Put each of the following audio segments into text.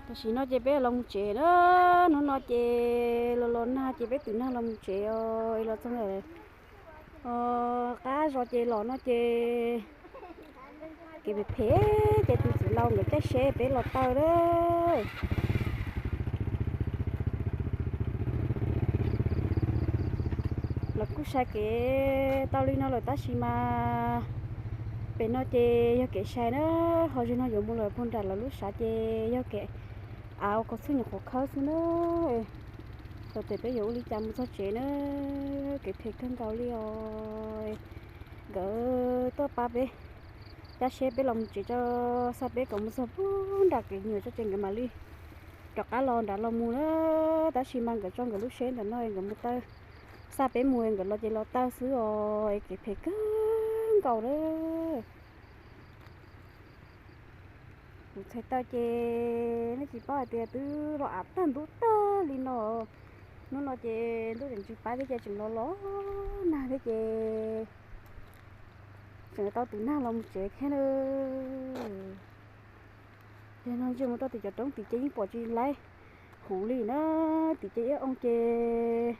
Tam sim no ces peb los mus tsev na, hnub no ces los los nag ces peb twm nag los mus tsev os, los txog ntawm qab zos ces los no ces kev phem phem ces tus txiv laus nkawd caij seb peb los taw lawm. Lawv kuj sai kev tau li no lawm tab sis mas pem no ces yog kev sai na, ho zaum no yuav mus lawm puag nram lawv lub sav ces yog kev av uas kaum txhiab nyuam qhuav khawb xwb na. Txog tias peb yuav ua li cas mus txog tsev na, kev phem kawg nkaus li os. Nkawd tuaj pab peb, cab seb peb los mus tsev tso, xa peb kom mus txog puag nram kev nyuam tso ces nkawd mam li rov qab los nram los mus na. Tab sis mas nkawd tso nkawd lub seb ntawm no nkawd mus taw, xa peb mus nkawd los ces los taw xwb os, kev phem kawg nkaus lawm. Kuv txhais taw ces nej tsis paub hais tias twb los av tag ntub tag li no. Hnub no ces ntuj tseem tsis pab thiab ces tseem los los nag thiab ces tseem tau twm nag los mus tsev thiab na. Yog no ntsia mus rau tim cov roob tim ces yeej pom tsis laib huv li na, tim ces ib oo ces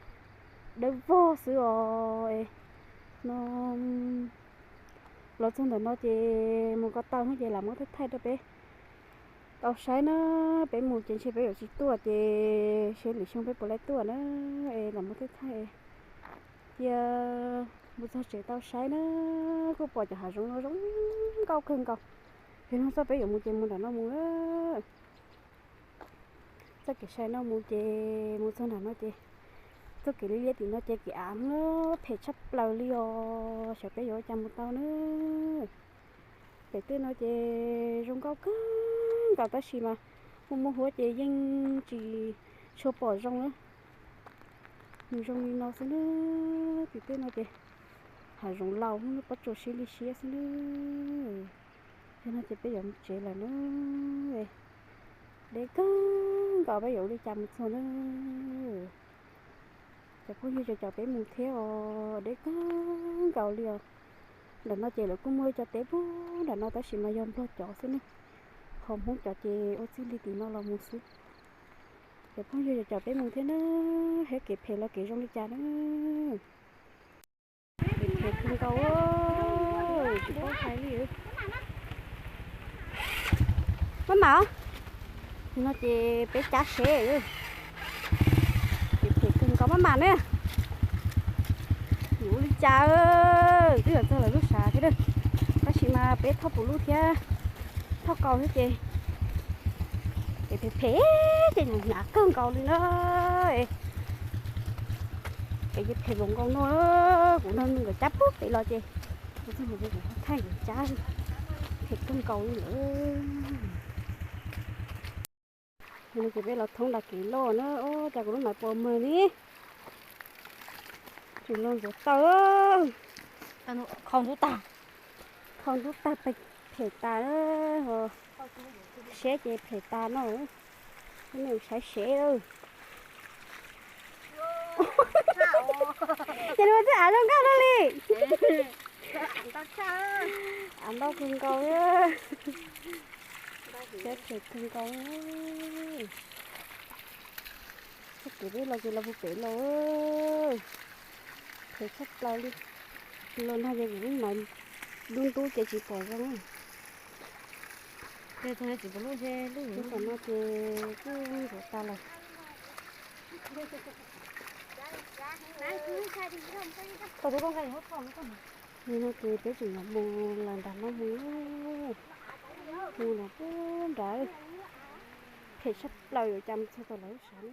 dawb vog xwb os. No los txog ntawm no ces mus ko taw no ces lam muab thaij thaij rau peb tau saib na. Peb mus ces ntshe peb yuav tsis tuaj ces seb lwm xyoo peb puas laib tuaj na. Es lam muab thaij thaij cia mus txog tsev tau saib na. Kuj pom cov hav zoov no zoo nkauj kawg nkaus. Yog no txoj peb yuav mus ces mus nram no mus. Txoj kev sai no mus ces mus txog nram no ces txoj kev liab liab tim no ces kev av no phem tshaj plaws li os, xyov peb yuav ua cas mus tau na. Pem tej no ces zoo nkauj kawg nkaus tab sis mas mus mus huab ces yeej tsis tshua pom zoo na. Nws zoo li no xwb na. Tim tej no ces hav zoov laus pob tsuas siab li siab xwb na. Yog no ces peb yuav mus tsev lawm na. Deb kawg nkaus peb yuav ua li cas mus txog na. Cov phooj ywg cov cov peb mus thiab os, deb kawg nkaus li os. Nram no ces lawv kuj muaj ib co teb puag nram no tab sis mas yog Nplog cov xwb ne, ho Hmoob cov ces ua txij li tim no los mus xwb. Cov phooj ywg cov cov peb mus thiab na, saib kev phem los kev zoo li cas na. Kev phem kawg nkaus, tsis paub hais li. Maj mam, no ces peb cab seb. Kev phem kawg nkaus, maj mam ne. Yuav ua li cas, twb yuav txog lawv lub sav thiab, tab sis mas peb thauj puv lub thiab, thauj kaus thiab ces kev phem phem ces hnyav hnyav kawg nkaus li na. Kev phem phem nkaus no, kuv nrog nkawd cab pub pem los ces kuv txog mus ces kuv thaij nkawd cab, phem kawg nkaus li lawm. Ces peb los thoob nram kev loj na, cas kuv lub maiv puas mag li. Tseem los ntxuav taw, qhau ntub tag, qhau ntub tag, phem tas, siab ces phem tas no. Peb mus saib seb. Ces nws ua txij av zoo nkauj no li. Av ntau kawg nkaus, siab phem kawg nkaus. Txoj kev peb los ces los puag pem los, phem tshaj plaws li. Los nag ces kuv lub maiv dub ntub ces tsis pom zoo. Lub tom no ces kuj ntxuav tas lawm. Nim no ces peb tseem yuav mus lawm nram no mus, mus nram pub nrad, phem tshaj plaws yuav cas mus txog tau lawv lub sav ne.